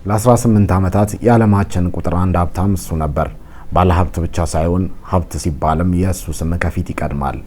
ለ18 ዓመታት የዓለማችን ቁጥር አንድ ሀብታም እሱ ነበር። ባለሀብት ብቻ ሳይሆን ሀብት ሲባልም የእሱ ስም ከፊት ይቀድማል።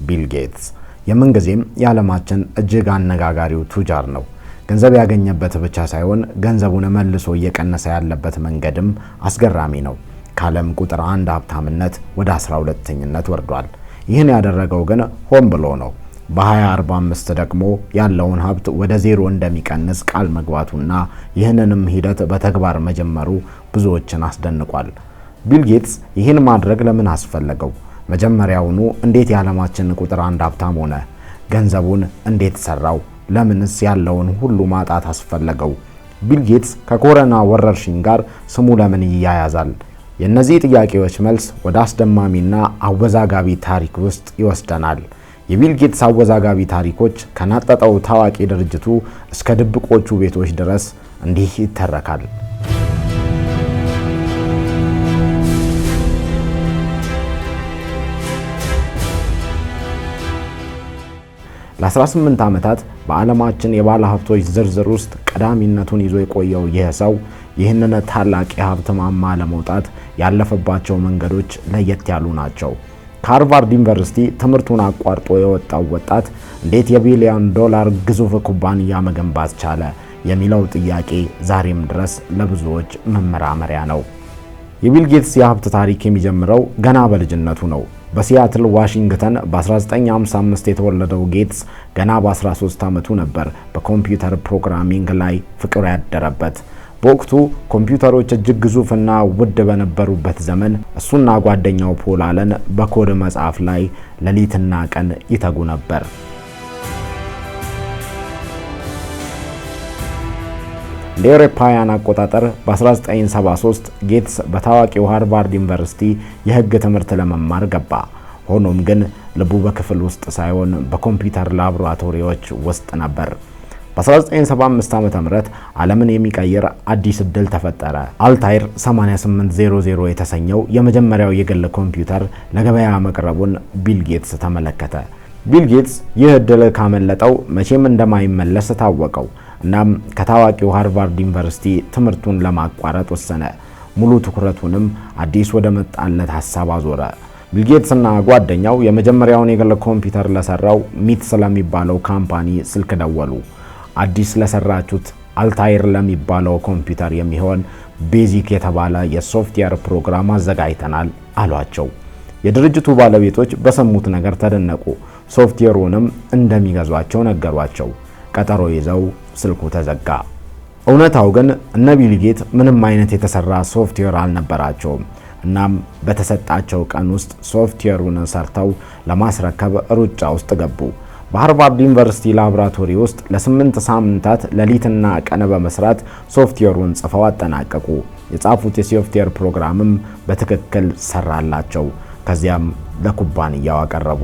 ቢል ጌትስ የምንጊዜም የዓለማችን እጅግ አነጋጋሪው ቱጃር ነው። ገንዘብ ያገኘበት ብቻ ሳይሆን ገንዘቡን መልሶ እየቀነሰ ያለበት መንገድም አስገራሚ ነው። ከዓለም ቁጥር አንድ ሀብታምነት ወደ 12ኝነት ወርዷል። ይህን ያደረገው ግን ሆን ብሎ ነው። በ2045 ደግሞ ያለውን ሀብት ወደ ዜሮ እንደሚቀንስ ቃል መግባቱና ይህንንም ሂደት በተግባር መጀመሩ ብዙዎችን አስደንቋል። ቢል ጌትስ ይህን ማድረግ ለምን አስፈለገው? መጀመሪያውኑ እንዴት የዓለማችን ቁጥር አንድ ሀብታም ሆነ? ገንዘቡን እንዴት ሰራው? ለምንስ ያለውን ሁሉ ማጣት አስፈለገው? ቢል ጌትስ ከኮሮና ወረርሽኝ ጋር ስሙ ለምን ይያያዛል? የእነዚህ ጥያቄዎች መልስ ወደ አስደማሚና አወዛጋቢ ታሪክ ውስጥ ይወስደናል። የቢል ጌትስ አወዛጋቢ ታሪኮች ከናጠጠው ታዋቂ ድርጅቱ እስከ ድብቆቹ ቤቶች ድረስ እንዲህ ይተረካል። ለ18 ዓመታት በዓለማችን የባለ ሀብቶች ዝርዝር ውስጥ ቀዳሚነቱን ይዞ የቆየው ይህ ሰው ይህንን ታላቅ የሀብት ማማ ለመውጣት ያለፈባቸው መንገዶች ለየት ያሉ ናቸው። ከሃርቫርድ ዩኒቨርሲቲ ትምህርቱን አቋርጦ የወጣው ወጣት እንዴት የቢሊዮን ዶላር ግዙፍ ኩባንያ መገንባት ቻለ የሚለው ጥያቄ ዛሬም ድረስ ለብዙዎች መመራመሪያ ነው። የቢል ጌትስ የሀብት ታሪክ የሚጀምረው ገና በልጅነቱ ነው። በሲያትል ዋሽንግተን በ1955 የተወለደው ጌትስ ገና በ13 ዓመቱ ነበር በኮምፒውተር programming ላይ ፍቅር ያደረበት። በወቅቱ ኮምፒውተሮች እጅግ ግዙፍና ውድ በነበሩበት ዘመን እሱና ጓደኛው ፖል አለን በኮድ መጻፍ ላይ ሌሊትና ቀን ይተጉ ነበር። እንደ አውሮፓውያን አቆጣጠር በ1973 ጌትስ በታዋቂው ሃርቫርድ ዩኒቨርሲቲ የሕግ ትምህርት ለመማር ገባ። ሆኖም ግን ልቡ በክፍል ውስጥ ሳይሆን በኮምፒውተር ላቦራቶሪዎች ውስጥ ነበር። በ1975 ዓ.ም ዓለምን የሚቀይር አዲስ ዕድል ተፈጠረ። አልታይር 8800 የተሰኘው የመጀመሪያው የግል ኮምፒውተር ለገበያ መቅረቡን ቢል ጌትስ ተመለከተ። ቢል ጌትስ ይህ ዕድል ካመለጠው መቼም እንደማይመለስ ታወቀው። እናም ከታዋቂው ሃርቫርድ ዩኒቨርሲቲ ትምህርቱን ለማቋረጥ ወሰነ። ሙሉ ትኩረቱንም አዲስ ወደ መጣለት ሀሳብ አዞረ። ቢል ጌትስ እና ጓደኛው የመጀመሪያውን የግል ኮምፒውተር ለሰራው ሚትስ ለሚባለው company ስልክ ደወሉ። አዲስ ለሰራችሁት አልታይር ለሚባለው ኮምፒውተር የሚሆን ቤዚክ የተባለ የሶፍትዌር ፕሮግራም አዘጋጅተናል አሏቸው። የድርጅቱ ባለቤቶች በሰሙት ነገር ተደነቁ። ሶፍትዌሩንም እንደሚገዟቸው ነገሯቸው። ቀጠሮ ይዘው ስልኩ ተዘጋ። እውነታው ግን እነ ቢል ጌትስ ምንም አይነት የተሰራ ሶፍትዌር አልነበራቸውም። እናም በተሰጣቸው ቀን ውስጥ ሶፍትዌሩን ሰርተው ለማስረከብ ሩጫ ውስጥ ገቡ። በሃርቫርድ ዩኒቨርሲቲ ላቦራቶሪ ውስጥ ለ8 ሳምንታት ሌሊትና ቀን በመስራት ሶፍትዌሩን ጽፈው አጠናቀቁ። የጻፉት የሶፍትዌር ፕሮግራምም በትክክል ሰራላቸው። ከዚያም ለኩባንያው አቀረቡ።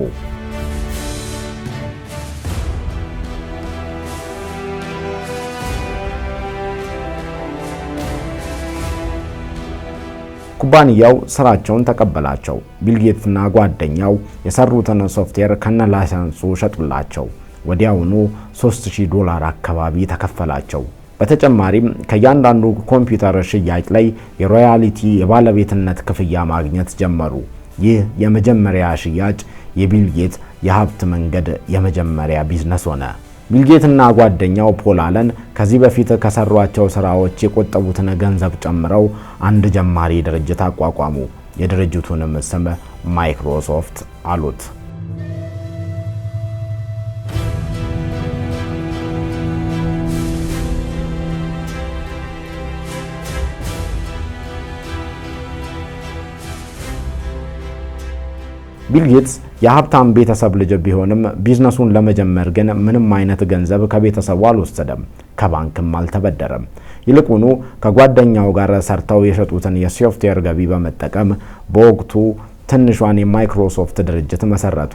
ኩባንያው ስራቸውን ተቀበላቸው። ቢል ጌትስና ጓደኛው የሰሩትን ሶፍትዌር ከነ license ኡ ሸጡላቸው። ወዲያውኑ $3000 አካባቢ ተከፈላቸው። በተጨማሪም ከእያንዳንዱ ኮምፒውተር ሽያጭ ላይ የ royalty የባለቤትነት ክፍያ ማግኘት ጀመሩ። ይህ የመጀመሪያ ሽያጭ የቢል ጌትስ የሀብት መንገድ የመጀመሪያ ቢዝነስ ሆነ። ቢል ጌትስና ጓደኛው ፖል አለን ከዚህ በፊት ከሰሯቸው ስራዎች የቆጠቡትን ገንዘብ ጨምረው አንድ ጀማሪ ድርጅት አቋቋሙ። የድርጅቱንም ስም ማይክሮሶፍት አሉት። ቢል ጌትስ የሀብታም ቤተሰብ ልጅ ቢሆንም ቢዝነሱን ለመጀመር ግን ምንም አይነት ገንዘብ ከቤተሰቡ አልወሰደም፣ ከባንክም አልተበደረም። ይልቁኑ ከጓደኛው ጋር ሰርተው የሸጡትን የሶፍትዌር ገቢ በመጠቀም በወቅቱ ትንሿን የማይክሮሶፍት ድርጅት መሰረቱ።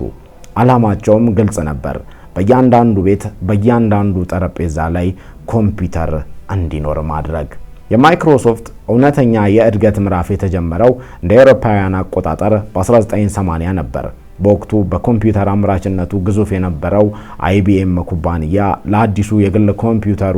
ዓላማቸውም ግልጽ ነበር። በእያንዳንዱ ቤት፣ በእያንዳንዱ ጠረጴዛ ላይ ኮምፒውተር እንዲኖር ማድረግ። የማይክሮሶፍት እውነተኛ የእድገት ምዕራፍ የተጀመረው እንደ አውሮፓውያን አቆጣጠር በ1980 ነበር። በወቅቱ በኮምፒውተር አምራችነቱ ግዙፍ የነበረው አይቢኤም ኩባንያ ለአዲሱ የግል ኮምፒውተሩ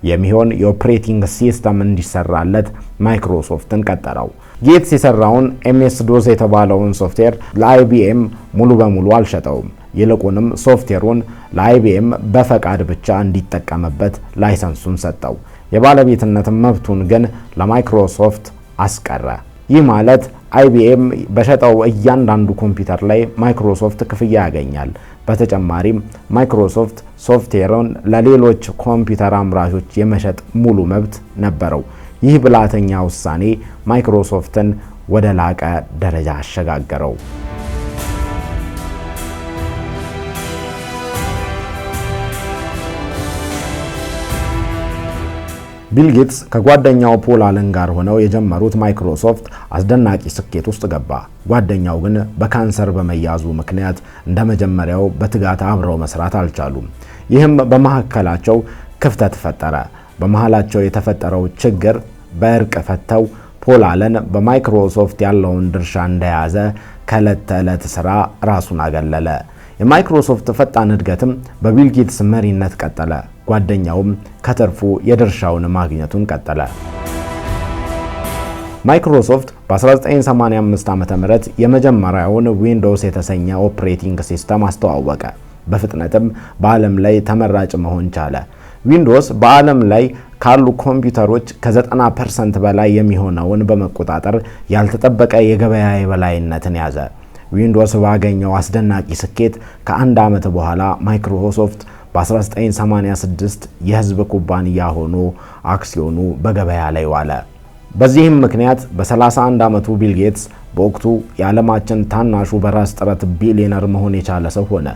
የሚሆን የ operating system እንዲሰራለት ማይክሮሶፍትን ቀጠረው። ጌትስ የሰራውን MS DOS የተባለውን ሶፍትዌር ለአይቢኤም ሙሉ በሙሉ አልሸጠውም። ይልቁንም ሶፍትዌሩን ለአይቢኤም በፈቃድ ብቻ እንዲጠቀምበት license ኡን ሰጠው። የባለቤትነት መብቱን ግን ለማይክሮሶፍት አስቀረ። ይህ ማለት አይቢኤም በሸጠው እያንዳንዱ ኮምፒውተር ላይ ማይክሮሶፍት ክፍያ ያገኛል። በተጨማሪም ማይክሮሶፍት ሶፍትዌሩን ለሌሎች ኮምፒውተር አምራቾች የመሸጥ ሙሉ መብት ነበረው። ይህ ብልሃተኛ ውሳኔ ማይክሮሶፍትን ወደ ላቀ ደረጃ አሸጋገረው። ቢል ጌትስ ከጓደኛው ፖል አለን ጋር ሆነው የጀመሩት ማይክሮሶፍት አስደናቂ ስኬት ውስጥ ገባ። ጓደኛው ግን በካንሰር በመያዙ ምክንያት እንደ መጀመሪያው በትጋት አብረው መስራት አልቻሉም። ይህም በመካከላቸው ክፍተት ፈጠረ። በመሃላቸው የተፈጠረው ችግር በእርቅ ፈተው ፖል አለን በማይክሮሶፍት ያለውን ድርሻ እንደያዘ ከዕለት ተዕለት ስራ ራሱን አገለለ። የማይክሮሶፍት ፈጣን እድገትም በቢል ጌትስ መሪነት ቀጠለ። ጓደኛውም ከተርፉ የድርሻውን ማግኘቱን ቀጠለ። ማይክሮሶፍት በ1985 ዓ.ም የመጀመሪያውን ዊንዶውስ የተሰኘ operating system አስተዋወቀ። በፍጥነትም በዓለም ላይ ተመራጭ መሆን ቻለ። ዊንዶውስ በዓለም ላይ ካሉ ኮምፒውተሮች ከ90% በላይ የሚሆነውን በመቆጣጠር ያልተጠበቀ የገበያ የበላይነትን ያዘ። ዊንዶውስ ባገኘው አስደናቂ ስኬት ከአንድ ዓመት በኋላ ማይክሮሶፍት በ1986 የህዝብ ኩባንያ ሆኖ አክሲዮኑ በገበያ ላይ ዋለ። በዚህም ምክንያት በ31 ዓመቱ ቢል ጌትስ በወቅቱ የዓለማችን ታናሹ በራስ ጥረት ቢሊዮነር መሆን የቻለ ሰው ሆነ።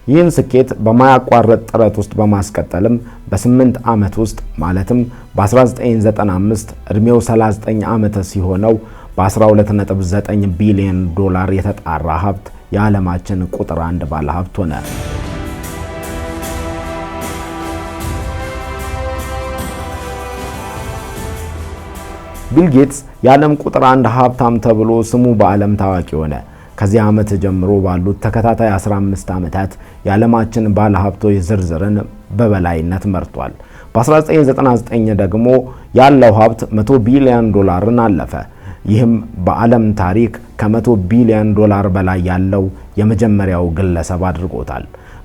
ይህን ስኬት በማያቋርጥ ጥረት ውስጥ በማስቀጠልም በ8 ዓመት ውስጥ ማለትም በ1995 ዕድሜው 39 ዓመት ሲሆነው በ12.9 ቢሊዮን ዶላር የተጣራ ሀብት የዓለማችን ቁጥር አንድ ባለሀብት ሆነ። ቢል ጌትስ የዓለም ቁጥር አንድ ሀብታም ተብሎ ስሙ በዓለም ታዋቂ ሆነ። ከዚህ ዓመት ጀምሮ ባሉት ተከታታይ 15 ዓመታት የዓለማችን ባለሀብቶች ዝርዝርን በበላይነት መርቷል። በ1999 ደግሞ ያለው ሀብት 100 ቢሊዮን ዶላርን አለፈ። ይህም በዓለም ታሪክ ከ100 ቢሊዮን ዶላር በላይ ያለው የመጀመሪያው ግለሰብ አድርጎታል።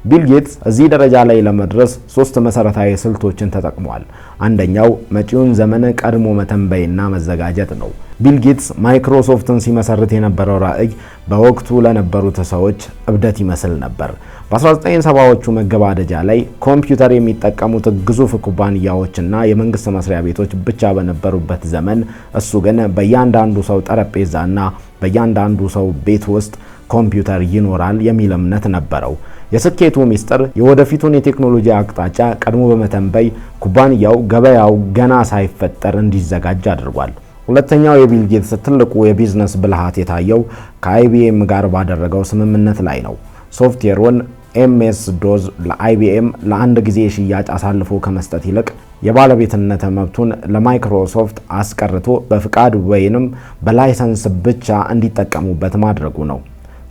ቢል ጌትስ እዚህ ደረጃ ላይ ለመድረስ ሶስት መሰረታዊ ስልቶችን ተጠቅሟል። አንደኛው መጪውን ዘመን ቀድሞ መተንበይና መዘጋጀት ነው። ቢል ጌትስ ማይክሮሶፍትን ሲመሰርት የነበረው ራዕይ በወቅቱ ለነበሩት ሰዎች እብደት ይመስል ነበር። በ1970ዎቹ መገባደጃ ላይ ኮምፒውተር የሚጠቀሙት ግዙፍ ኩባንያዎችና የመንግስት መስሪያ ቤቶች ብቻ በነበሩበት ዘመን እሱ ግን በእያንዳንዱ ሰው ጠረጴዛና በእያንዳንዱ ሰው ቤት ውስጥ ኮምፒውተር ይኖራል የሚል እምነት ነበረው። የስኬቱ ሚስጥር የወደፊቱን የቴክኖሎጂ አቅጣጫ ቀድሞ በመተንበይ ኩባንያው ገበያው ገና ሳይፈጠር እንዲዘጋጅ አድርጓል። ሁለተኛው የቢል ጌትስ ትልቁ የቢዝነስ ብልሃት የታየው ከአይቢኤም ጋር ባደረገው ስምምነት ላይ ነው። ሶፍትዌሩን MS DOS ለአይቢኤም ለአንድ ጊዜ ሽያጭ አሳልፎ ከመስጠት ይልቅ የባለቤትነት መብቱን ለማይክሮሶፍት አስቀርቶ በፍቃድ ወይንም በ license ብቻ እንዲጠቀሙበት ማድረጉ ነው።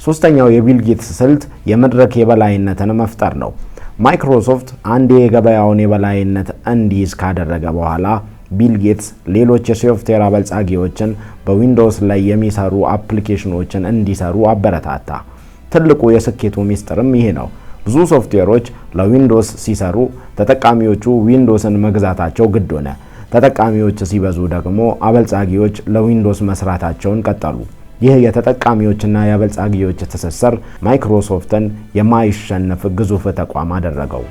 ሶስተኛው የቢል ጌትስ ስልት የመድረክ የበላይነትን መፍጠር ነው። ማይክሮሶፍት አንዴ የገበያውን የበላይነት እንዲይዝ ካደረገ በኋላ ቢል ጌትስ ሌሎች የሶፍትዌር አበልጻጊዎችን በዊንዶውስ ላይ የሚሰሩ አፕሊኬሽኖችን እንዲሰሩ አበረታታ። ትልቁ የስኬቱ ሚስጥርም ይሄ ነው። ብዙ ሶፍትዌሮች ለዊንዶውስ ሲሰሩ ተጠቃሚዎቹ ዊንዶውስን መግዛታቸው ግድ ሆነ። ተጠቃሚዎች ሲበዙ ደግሞ አበልጻጊዎች ለዊንዶውስ መስራታቸውን ቀጠሉ። ይህ የተጠቃሚዎችና የአበልጻጊዎች ትስስር ማይክሮሶፍትን የማይሸነፍ ግዙፍ ተቋም አደረገው።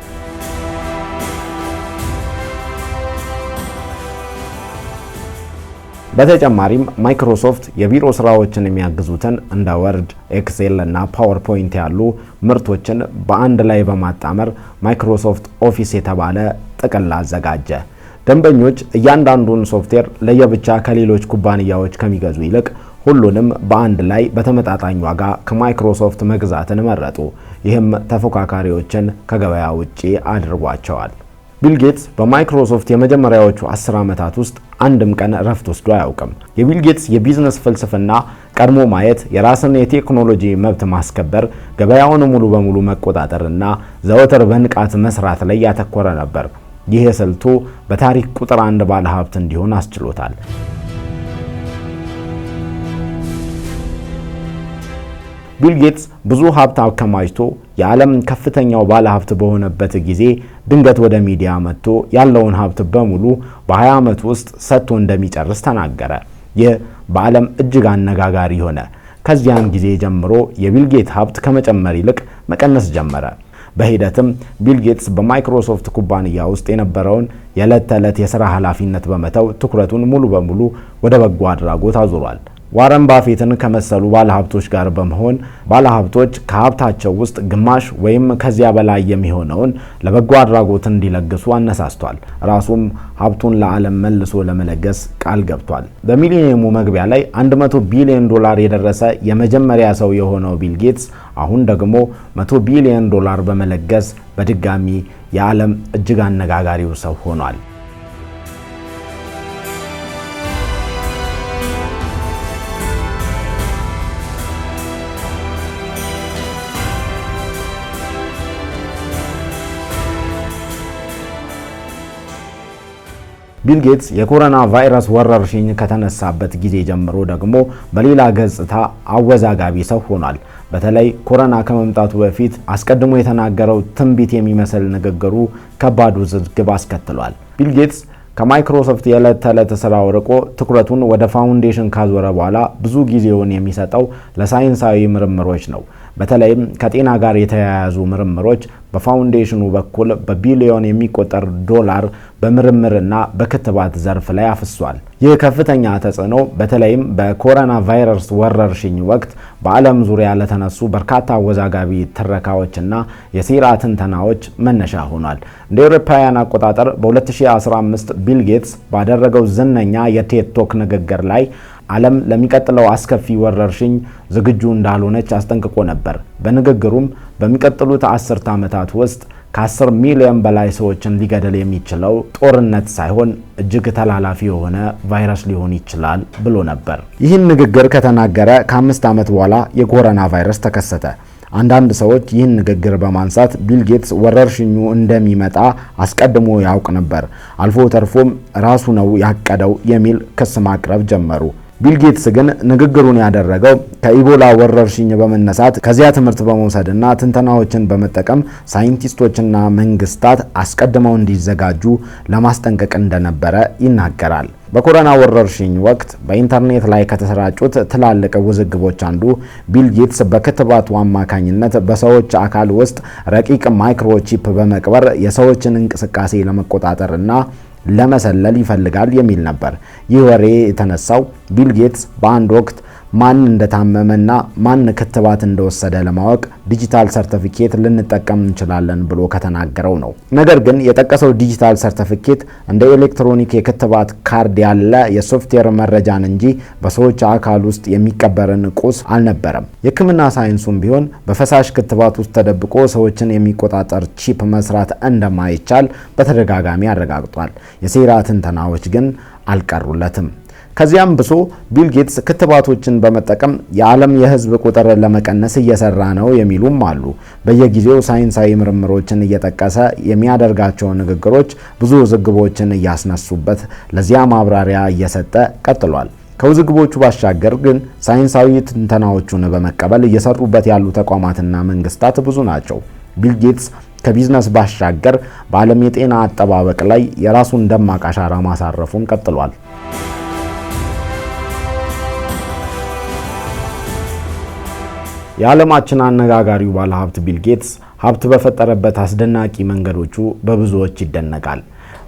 በተጨማሪም ማይክሮሶፍት የቢሮ ስራዎችን የሚያግዙትን እንደ ወርድ፣ ኤክሴል እና ፓወርፖይንት ያሉ ምርቶችን በአንድ ላይ በማጣመር ማይክሮሶፍት ኦፊስ የተባለ ጥቅል አዘጋጀ። ደንበኞች እያንዳንዱን ሶፍትዌር ለየብቻ ከሌሎች ኩባንያዎች ከሚገዙ ይልቅ ሁሉንም በአንድ ላይ በተመጣጣኝ ዋጋ ከማይክሮሶፍት መግዛትን መረጡ። ይህም ተፎካካሪዎችን ከገበያ ውጪ አድርጓቸዋል። ቢል ጌትስ በማይክሮሶፍት የመጀመሪያዎቹ 10 ዓመታት ውስጥ አንድም ቀን እረፍት ወስዶ አያውቅም። የቢል ጌትስ የቢዝነስ ፍልስፍና ቀድሞ ማየት፣ የራስን የቴክኖሎጂ መብት ማስከበር፣ ገበያውን ሙሉ በሙሉ መቆጣጠርና ዘወትር በንቃት መስራት ላይ ያተኮረ ነበር። ይህ ስልቱ በታሪክ ቁጥር አንድ ባለሀብት እንዲሆን አስችሎታል። ቢል ጌትስ ብዙ ሀብት አከማችቶ የዓለም ከፍተኛው ባለሀብት በሆነበት ጊዜ ድንገት ወደ ሚዲያ መጥቶ ያለውን ሀብት በሙሉ በ20 ዓመት ውስጥ ሰጥቶ እንደሚጨርስ ተናገረ። ይህ በዓለም እጅግ አነጋጋሪ ሆነ። ከዚያን ጊዜ ጀምሮ የቢል ጌት ሀብት ከመጨመር ይልቅ መቀነስ ጀመረ። በሂደትም ቢል ጌትስ በማይክሮሶፍት ኩባንያ ውስጥ የነበረውን የዕለት ተዕለት የሥራ ኃላፊነት በመተው ትኩረቱን ሙሉ በሙሉ ወደ በጎ አድራጎት አዙሯል። ዋረን ባፌትን ከመሰሉ ባለሀብቶች ጋር በመሆን ባለሀብቶች ከሀብታቸው ውስጥ ግማሽ ወይም ከዚያ በላይ የሚሆነውን ለበጎ አድራጎት እንዲለግሱ አነሳስቷል። ራሱም ሀብቱን ለዓለም መልሶ ለመለገስ ቃል ገብቷል። በሚሊኒየሙ መግቢያ ላይ 100 ቢሊዮን ዶላር የደረሰ የመጀመሪያ ሰው የሆነው ቢል ጌትስ አሁን ደግሞ 100 ቢሊዮን ዶላር በመለገስ በድጋሚ የዓለም እጅግ አነጋጋሪው ሰው ሆኗል። ቢል ጌትስ የኮሮና ቫይረስ ወረርሽኝ ከተነሳበት ጊዜ ጀምሮ ደግሞ በሌላ ገጽታ አወዛጋቢ ሰው ሆኗል። በተለይ ኮሮና ከመምጣቱ በፊት አስቀድሞ የተናገረው ትንቢት የሚመስል ንግግሩ ከባድ ውዝግብ አስከትሏል። ቢል ጌትስ ከማይክሮሶፍት የዕለት ተዕለት ስራው ርቆ ትኩረቱን ወደ ፋውንዴሽን ካዞረ በኋላ ብዙ ጊዜውን የሚሰጠው ለሳይንሳዊ ምርምሮች ነው። በተለይም ከጤና ጋር የተያያዙ ምርምሮች በፋውንዴሽኑ በኩል በቢሊዮን የሚቆጠር ዶላር በምርምርና በክትባት ዘርፍ ላይ አፍሷል። ይህ ከፍተኛ ተጽዕኖ በተለይም በኮሮና ቫይረስ ወረርሽኝ ወቅት በዓለም ዙሪያ ለተነሱ በርካታ አወዛጋቢ ትረካዎችና የሴራ ትንተናዎች መነሻ ሆኗል። እንደ አውሮፓውያን አቆጣጠር በ2015 ቢል ጌትስ ባደረገው ዝነኛ የ TED Talk ንግግር ላይ ዓለም ለሚቀጥለው አስከፊ ወረርሽኝ ዝግጁ እንዳልሆነች አስጠንቅቆ ነበር። በንግግሩም በሚቀጥሉት 10 ዓመታት ውስጥ ከ10 ሚሊዮን በላይ ሰዎችን ሊገድል የሚችለው ጦርነት ሳይሆን እጅግ ተላላፊ የሆነ ቫይረስ ሊሆን ይችላል ብሎ ነበር። ይህን ንግግር ከተናገረ ከ5 ዓመት በኋላ የኮሮና ቫይረስ ተከሰተ። አንዳንድ ሰዎች ይህን ንግግር በማንሳት ቢል ጌትስ ወረርሽኙ እንደሚመጣ አስቀድሞ ያውቅ ነበር፣ አልፎ ተርፎም ራሱ ነው ያቀደው የሚል ክስ ማቅረብ ጀመሩ። ቢል ጌትስ ግን ንግግሩን ያደረገው ከኢቦላ ወረርሽኝ በመነሳት ከዚያ ትምህርት በመውሰድና ትንተናዎችን በመጠቀም ሳይንቲስቶችና መንግስታት አስቀድመው እንዲዘጋጁ ለማስጠንቀቅ እንደነበረ ይናገራል። በኮሮና ወረርሽኝ ወቅት በኢንተርኔት ላይ ከተሰራጩት ትላልቅ ውዝግቦች አንዱ ቢል ጌትስ በክትባቱ አማካኝነት በሰዎች አካል ውስጥ ረቂቅ microchip በመቅበር የሰዎችን እንቅስቃሴ ለመቆጣጠርና ለመሰለል ይፈልጋል የሚል ነበር። ይህ ወሬ የተነሳው ቢል ጌትስ በአንድ ወቅት ማን እንደታመመና ማን ክትባት እንደወሰደ ለማወቅ ዲጂታል ሰርቲፊኬት ልንጠቀም እንችላለን ብሎ ከተናገረው ነው። ነገር ግን የጠቀሰው ዲጂታል ሰርቲፊኬት እንደ ኤሌክትሮኒክ የክትባት ካርድ ያለ የሶፍትዌር መረጃን እንጂ በሰዎች አካል ውስጥ የሚቀበርን ቁስ አልነበረም። የሕክምና ሳይንሱም ቢሆን በፈሳሽ ክትባት ውስጥ ተደብቆ ሰዎችን የሚቆጣጠር chip መስራት እንደማይቻል በተደጋጋሚ አረጋግጧል። የሴራ ትንተናዎች ግን አልቀሩለትም። ከዚያም ብሶ ቢል ጌትስ ክትባቶችን በመጠቀም የዓለም የሕዝብ ቁጥር ለመቀነስ እየሰራ ነው የሚሉም አሉ። በየጊዜው ሳይንሳዊ ምርምሮችን እየጠቀሰ የሚያደርጋቸው ንግግሮች ብዙ ውዝግቦችን እያስነሱበት ለዚያ ማብራሪያ እየሰጠ ቀጥሏል። ከውዝግቦቹ ባሻገር ግን ሳይንሳዊ ትንተናዎቹን በመቀበል እየሰሩበት ያሉ ተቋማትና መንግስታት ብዙ ናቸው። ቢል ጌትስ ከቢዝነስ ባሻገር በዓለም የጤና አጠባበቅ ላይ የራሱን ደማቅ አሻራ ማሳረፉን ቀጥሏል። የዓለማችን አነጋጋሪው ባለሀብት ቢል ጌትስ ሀብት በፈጠረበት አስደናቂ መንገዶቹ በብዙዎች ይደነቃል።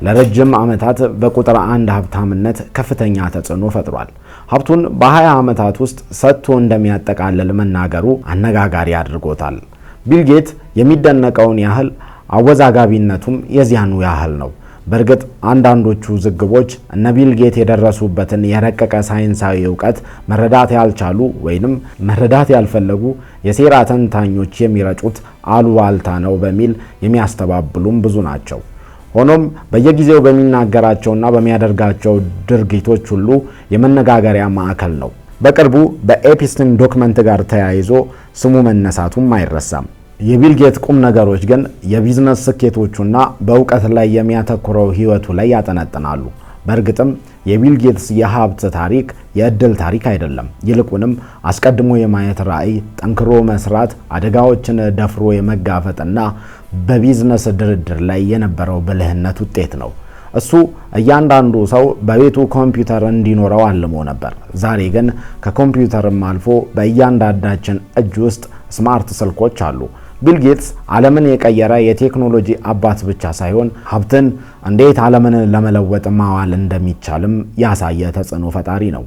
ለረጅም ዓመታት በቁጥር አንድ ሀብታምነት ከፍተኛ ተጽዕኖ ፈጥሯል። ሀብቱን በ20 ዓመታት ውስጥ ሰጥቶ እንደሚያጠቃልል መናገሩ አነጋጋሪ አድርጎታል። ቢል ጌትስ የሚደነቀውን ያህል አወዛጋቢነቱም የዚያኑ ያህል ነው። በእርግጥ አንዳንዶቹ ውዝግቦች እነ ቢል ጌትስ የደረሱበትን የረቀቀ ሳይንሳዊ እውቀት መረዳት ያልቻሉ ወይንም መረዳት ያልፈለጉ የሴራ ተንታኞች የሚረጩት አሉባልታ ነው በሚል የሚያስተባብሉም ብዙ ናቸው። ሆኖም በየጊዜው በሚናገራቸውና በሚያደርጋቸው ድርጊቶች ሁሉ የመነጋገሪያ ማዕከል ነው። በቅርቡ በኤፕስቲን document ጋር ተያይዞ ስሙ መነሳቱም አይረሳም። የቢል ጌትስ ቁም ነገሮች ግን የቢዝነስ ስኬቶቹና በእውቀት ላይ የሚያተኩረው ህይወቱ ላይ ያጠነጥናሉ። በእርግጥም የቢል ጌትስ የሀብት ታሪክ የእድል ታሪክ አይደለም። ይልቁንም አስቀድሞ የማየት ራዕይ፣ ጠንክሮ መስራት፣ አደጋዎችን ደፍሮ የመጋፈጥና በቢዝነስ ድርድር ላይ የነበረው ብልህነት ውጤት ነው። እሱ እያንዳንዱ ሰው በቤቱ ኮምፒውተር እንዲኖረው አልሞ ነበር። ዛሬ ግን ከኮምፒውተርም አልፎ በእያንዳንዳችን እጅ ውስጥ smart ስልኮች አሉ። ቢል ጌትስ ዓለምን የቀየረ የቴክኖሎጂ አባት ብቻ ሳይሆን ሀብትን እንዴት ዓለምን ለመለወጥ ማዋል እንደሚቻልም ያሳየ ተጽዕኖ ፈጣሪ ነው።